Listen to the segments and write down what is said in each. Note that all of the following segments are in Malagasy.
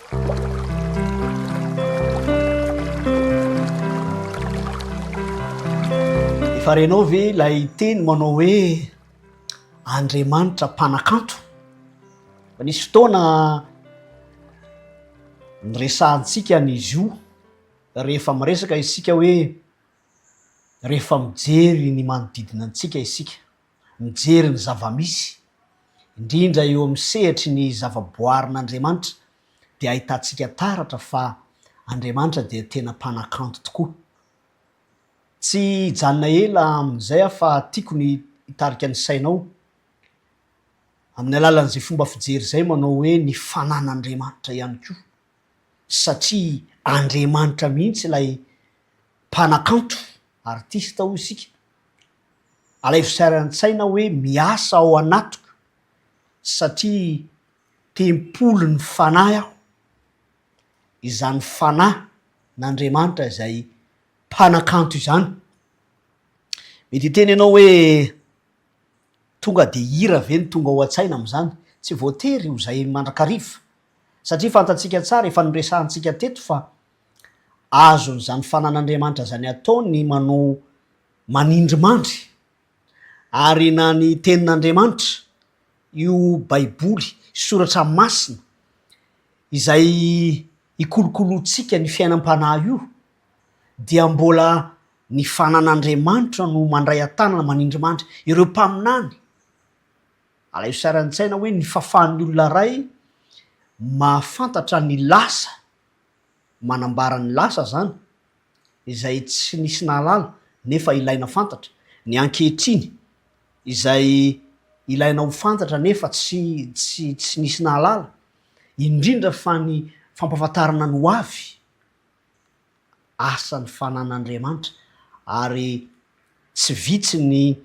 Efa renao ve ilay teny manao hoe Andriamanitra mpanakanto? Fa nisy fotoana niresahantsika an'izy io rehefa miresaka isika hoe rehefa mijery ny manodidina antsika isika, mijery ny zava-misy, indrindra eo amin'ny sehatry ny zava-boarin'Andriamanitra dia ahitantsika taratra fa Andriamanitra dia tena mpanakanto tokoa. Tsy hijanona ela amin'izay aho fa tiako ny hitarika ny sainao amin'ny alalan'izay fomba fijery izay manao hoe ny fanan'Andriamanitra ihany koa satria Andriamanitra mihitsy ilay mpanakanto, artiste hoy isika, alaivo sary an-tsaina hoe miasa ao anatiko satria tempolin'ny fanahy aho, izany fanahy n'Andriamanitra izay mpanakanto izany. Mety hiteny ianao hoe tonga dia hira ve no tonga ao an-tsaina amin'izany? Tsy voatery ho izay mandrakariva, satria fantatsika tsara, efa noresahantsika teto fa azon'izany fanan'Andriamanitra izany atao ny manao manindrimandry, ary na ny tenin'Andriamanitra, io baiboly, soratra masina, izay ikolokoloantsika ny fiainam-panahy io, dia mbola ny fanan'Andriamanitra no mandray an-tanana manindrimandry ireo mpaminany. Alaivo sary an-tsaina hoe ny fahafahan'ny olona iray mahafantatra ny lasa, manambara ny lasa izany, izay tsy nisy nahalala nefa ilaina fantatra, ny ankehitriny izay ilaina ho fantatra nefa tsy tsy tsy nisy nahalala, indrindra fa ny fampahafantarana ny ho avy, asan'ny fanan'Andriamanitra ary tsy vitsy ny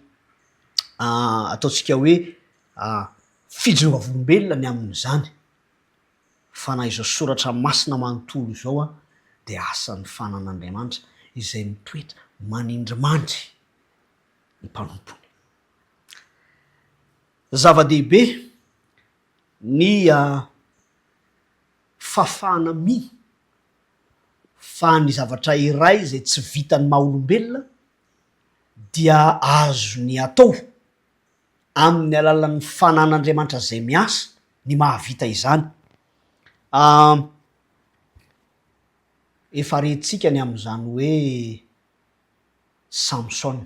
ataontsika hoe fijoroavolombelona ny amin'izany. Fa na izao soratra masina manontolo izao dia asan'ny fanan'Andriamanitra izay mitoetra manindrimandry ny mpanompony. Zava-dehibe ny fahafahana mino fa ny zavatra iray izay tsy vitan'ny maha olombelona dia azony atao amin'ny alalan'ny fanan'Andriamanitra izay miasa ny mahavita izany. Efa rentsika ny amin'izany hoe Samsona.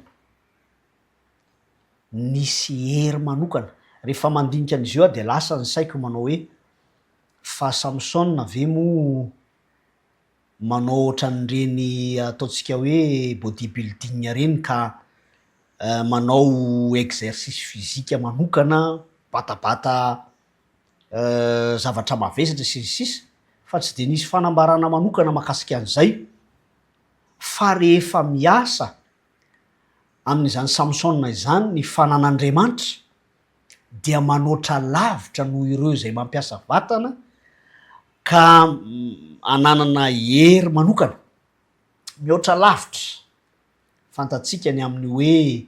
Nisy hery manokana. Rehefa mandinika an'izy io aho dia lasa ny saiko manao hoe fa Samsona ve moa manao ohatran'ireny ataontsika hoe body building ireny ka manao exercice physique manokana, mibatabata zavatra mavesatra sy ny sisa fa tsy dia nisy fanambarana manokana mahakasika an'izay fa rehefa miasa amin'izany Samsona izany ny fanan'Andriamanitra dia manoatra lavitra noho ireo izay mampiasa vatana ka ananana hery manokana mihoatra lavitra. Fantatsika ny amin'ny hoe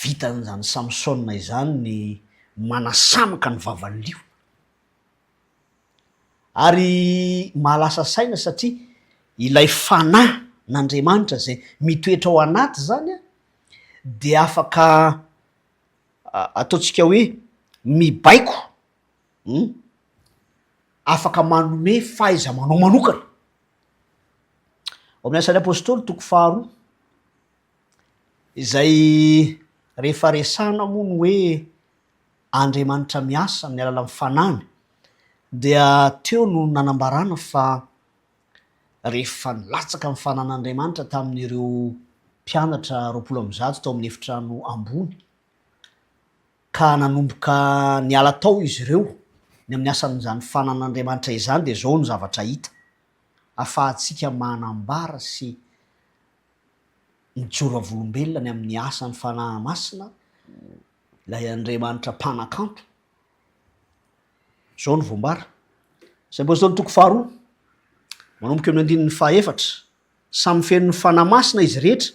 vitan'izany Samsona izany ny manasamaka ny vavan'ny liona. Ary mahalasa saina satria ilay fanahy n'Andriamanitra izay mitoetra ao anaty izany an, dia afaka ataontsika hoe mibaiko, hum, afaka manome fahaiza-manao manokana. Ao amin'ny Asan'ny Apostoly toko faharoa, izay rehefa resahana moa ny hoe Andriamanitra miasa amin'ny alalan'ny Fanahiny, dia teo no nanambarana fa rehefa nilatsaka ny fanan'Andriamanitra tamin'ireo mpianatra 120 tao amin'ny efitrano ambony, ka nanomboka niala tao izy ireo ny amin'ny asan'izany fanan'Andriamanitra izany dia izao no zavatra hita, afahantsika manambara sy mijoro vavolombelona ny amin'ny asan'ny Fanahy Masina, ilay Andriamanitra mpanakanto. Izao no voambara, Izay Apôstôly toko faharoa, manomboka eo amin'ny andininy fahaefatra, Samy feno ny Fanahy Masina izy rehetra,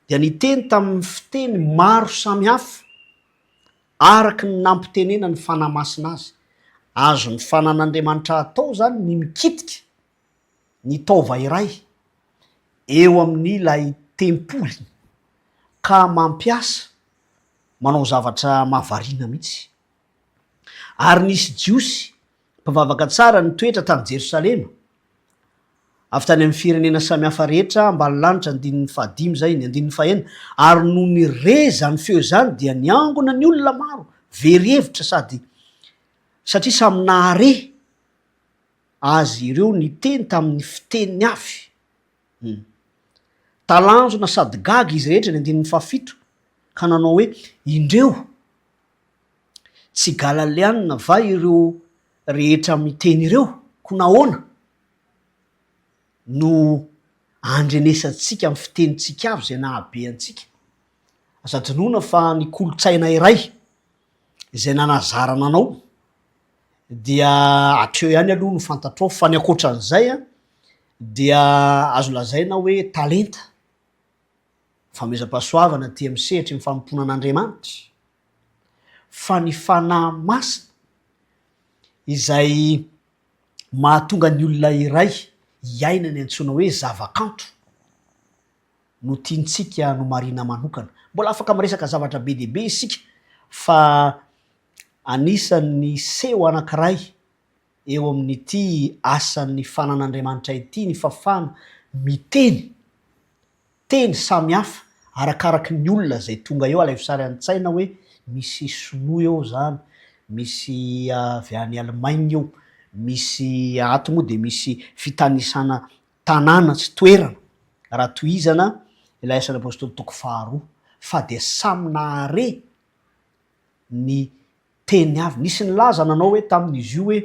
dia niteny tamin'ny fiteny maro samy hafa, araka ny nampitenenan'ny Fanahy Masina azy. Azon'ny fanan'Andriamanitra atao izany ny mikitika ny taova iray eo amin'ilay tempoliny ka mampiasa manao zavatra mahavariana mihitsy. Ary nisy Jiosy mpivavaka tsara nitoetra tany Jerosalema, avy tany amin'ny firenena samihafa rehetra ambany lanitra, andininy fahadimy izay, ny andininy fahenina, ary nony re izany feo izany dia niangona ny olona maro, very hevitra sady satria samy nahare azy ireo niteny tamin'ny fiteniny avy. Hum. Talanjona sady gaga izy rehetra, ny andininy fahafito, ka nanao hoe, Indreo! Tsy Galalianina va ireo rehetra miteny ireo? Koa nahoana no andrenesantsika amin'ny fitenintsika avy izay nahabe antsika? Aza adinoina fa ny kolontsaina iray izay nanazarana anao dia hatreo ihany aloha no fantatrao fa ny ankoatran'izay dia azo lazaina hoe talenta, fanomezam-pahasoavana aty amin'ny sehatry ny fanompoana an'Andriamanitra. Fa ny Fanahy Masina izay mahatonga ny olona iray hiaina ny antsoina hoe zava-kanto no tiantsika nomarihina manokana. Mbola afaka miresaka zavatra be dia be isika fa anisan'ny seho anankiray eo amin'ity asan'ny fanan'Andriamanitra ity ny fahafahana miteny teny samy hafa arakaraky ny olona izay tonga eo, alaivo sary an-tsaina hoe misy sinoa eo zany, misy avy any Allemagne eo, misy ato moa dia misy fitanisana tanàna sy toerana, raha tohizana ilay asan'ny apostoly toko faharoa, fa dia samy nahare ny teny avy, nisy nilaza nanao hoe tamin'izy io hoe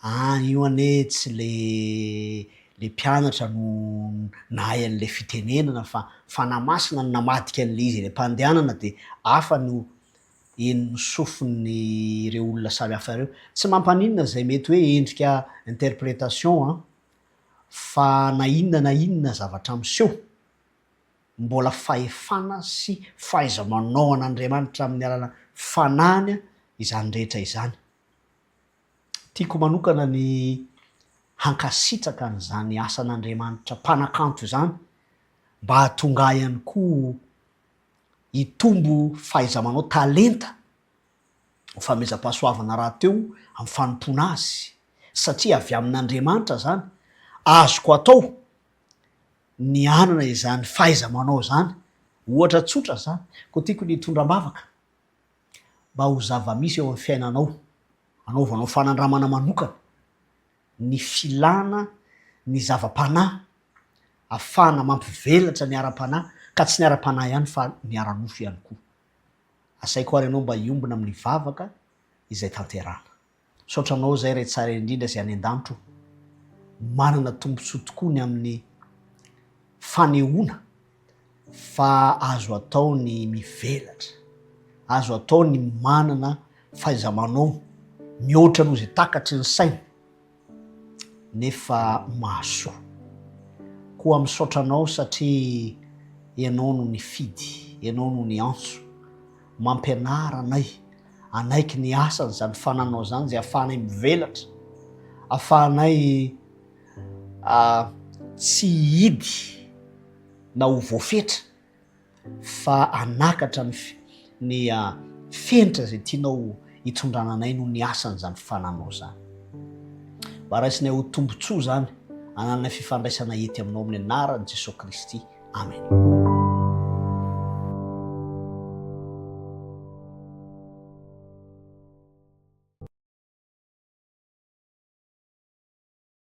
An io anie tsy le le mpianatra no nahay an'le fitenenana fa Fanahy Masina no namadika an'le izy eny am-pandehanana de hafa no henon'ny sofin'ny ireo olona samy hafa ireo. Tsy mampaninona izay mety hoe endrika interpretation an, fa na inona na inona zavatra miseho, mbola fahefana sy fahaiza-manao an'Andriamanitra amin'ny alalan'ny Fanahiny izany rehetra izany. Tiako manokana ny hankasitraka an'izany asan'Andriamanitra mpanakanto izany mba hahatonga ahy ihany koa hitombo fahaiza-manao, talenta, ho fanomezam-pahasoavana rahateo amin'ny fanompoana Azy, satria avy amin'Andriamanitra izany, azoko atao ny hanana izany fahaiza-manao izany, ohatra tsotra izany, koa tiako ny hitondra am-bavaka. mba ho zava-misy eo amin'ny fiainanao, anaovanao fanandramana manokana ny filana ny zava-panahy afahana mampivelatra ny ara-panahy, ka tsy ny ara-panahy ihany fa ny ara-nofo ihany koa. Asaiko ary ianao mba hiombona amin'ny vavaka izay tanterahana. Misaotra anao izay Ray tsara indrindra izay any an-danitra o! Manana tombontsoa tokoa ny amin'ny fanehoana fa azo atao ny mivelatra, azo atao ny manana fahaiza-manao mihoatra noho izay takatry ny saina nefa mahasoa. Koa misaotra anao satria ianao no nifidy, ianao no niantso. Mampianara anay hanaiky ny asan'izany fananao izany izay ahafahanay mivelatra, ahafahanay tsy hihidy na ho voafetra fa hanakatra ny ny fenitra izay tianao hitondrana anay noho ny asan'izany fananao izany. Mba raisinay ho tombontsoa izany hanananay fifandraisana ety aminao amin'ny anaran'i Jesoa Kristy. Amen.